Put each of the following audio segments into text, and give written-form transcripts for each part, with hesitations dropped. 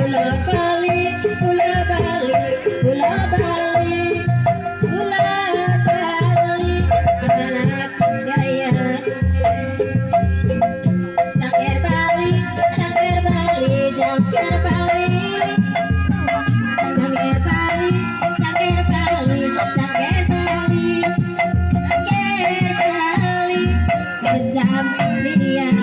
Pulau Bali, Pulau Bali, Pulau Bali, Pulau Bali, anak gaya. Cangger Bali, Cangger Bali, Cangger Bali, Cangger Bali, Cangger Bali, Cangger Bali, Cangger Bali, Kecambian.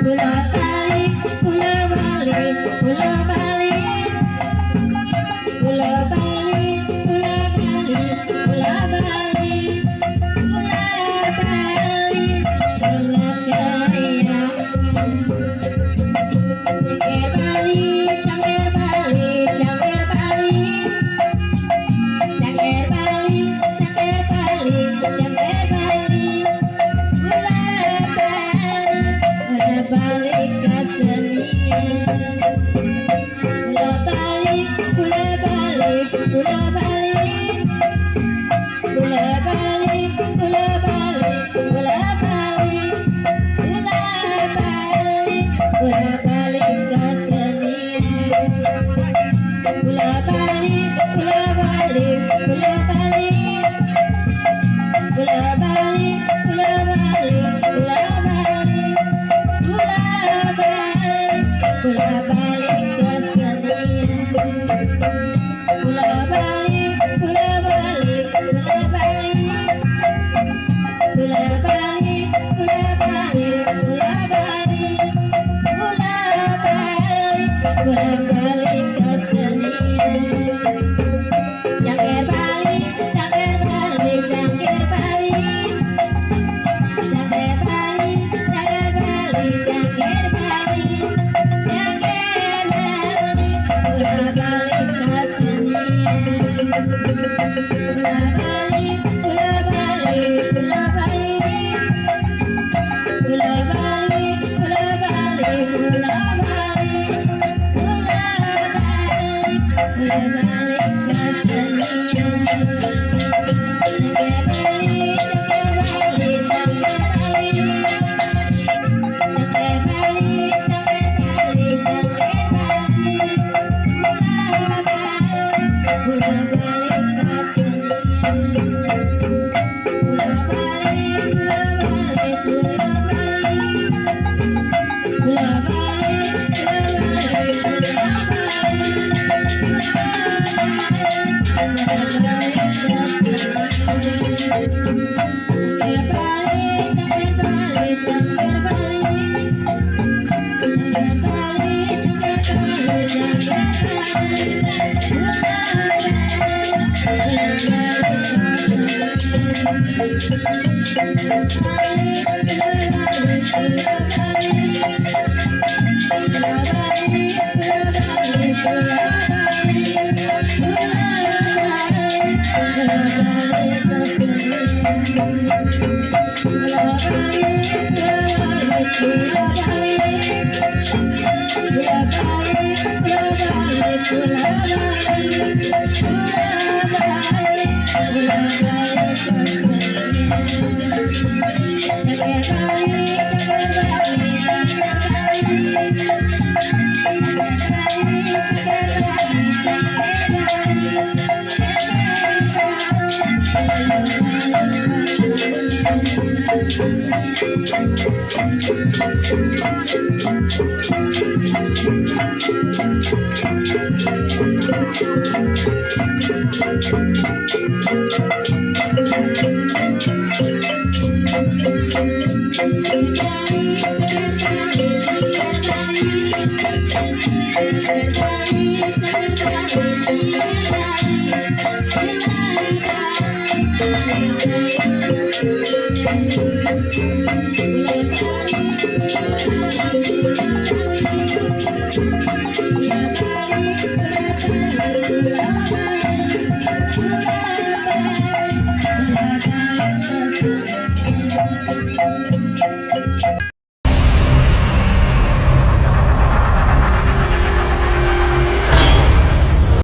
Pulau Bali, Pulau Bali, Pulau Bali, Pulau Bali, Pulau Bali, Pulau Bali, Pulau Bali, Pulau Gaya. Cangger Bali, Cangger Bali, Cangger Bali, Cangger Bali, Cangger Bali, Cangger Bali, Pulau Bali, Pulau Bali kesenian. Pulau Bali, Pulau Bali, Pulau Bali, Pulau Bali, Pulau Bali, Pulau Bali, Pulau Bali, Pulau Bali kesenian. Pulau Bali, Pulau Bali, Pulau Bali, Pulau Bali, Pulau Bali, Pulau Bali, Pulau Bali, Pulau Bali kesenian. Pulau Bali, Pulau Bali, Pulau Bali, Pulau Bali, Pulau Bali, Pulau Bali, Pulau Bali, Pulau Bali kesenian. Cangger Bali, Cangger Bali, Cangger Bali, Cangger Bali, Cangger Bali, Cangger Bali, Cangger Bali, Pulau Bali kesenian. Pulau Bali, Pulau Bali, Pulau Bali, Pulau Bali, Pulau Bali, Pulau Bali, Pulau Bali, Pulau Bali kesenian. Cangger Bali, Cangger Bali, Cangger Bali, Cangger Bali, Cangger Bali, Cangger Bali, Pulau Bali, Pulau Bali kesenian. Pulau Bali, Pulau Bali, Pulau Bali, Pulau Bali, Pulau Bali, Pulau Bali, Pulau Bali, Pulau Bali kesenian. Cangger Bali, Cangger Bali, Cangger Bali, Cangger Bali, Cangger Bali, Cangger Bali, Pulau Bali, Pulau Bali kesenian. Bali, Pulau Bali, Pulau Bali, Pulau Bali, Pulau Bali, Pulau Bali, Pulau Bali, Pulau Bali kesenian. Pulau Bali, Pulau Bali, Pulau Bali, Pulau Bali, Pulau Bali, Pulau Bali, Pulau Bali, Pulau Bali kesenian. Cangger Bali, Cangger Bali, Cangger Bali, Cangger Bali, Cangger Bali, Cangger Bali, Cangger Bali, Pulau Bali kesenian. Cangger Bali, Cangger Bali, Cangger Bali, Cangger Bali, Cangger Bali, Cangger Bali, Cangger Bali, Pulau Bali kesenian. Pulau Bali, Pulau Bali, Pulau Bali, Pulau Bali, Pulau Bali, Pulau Bali,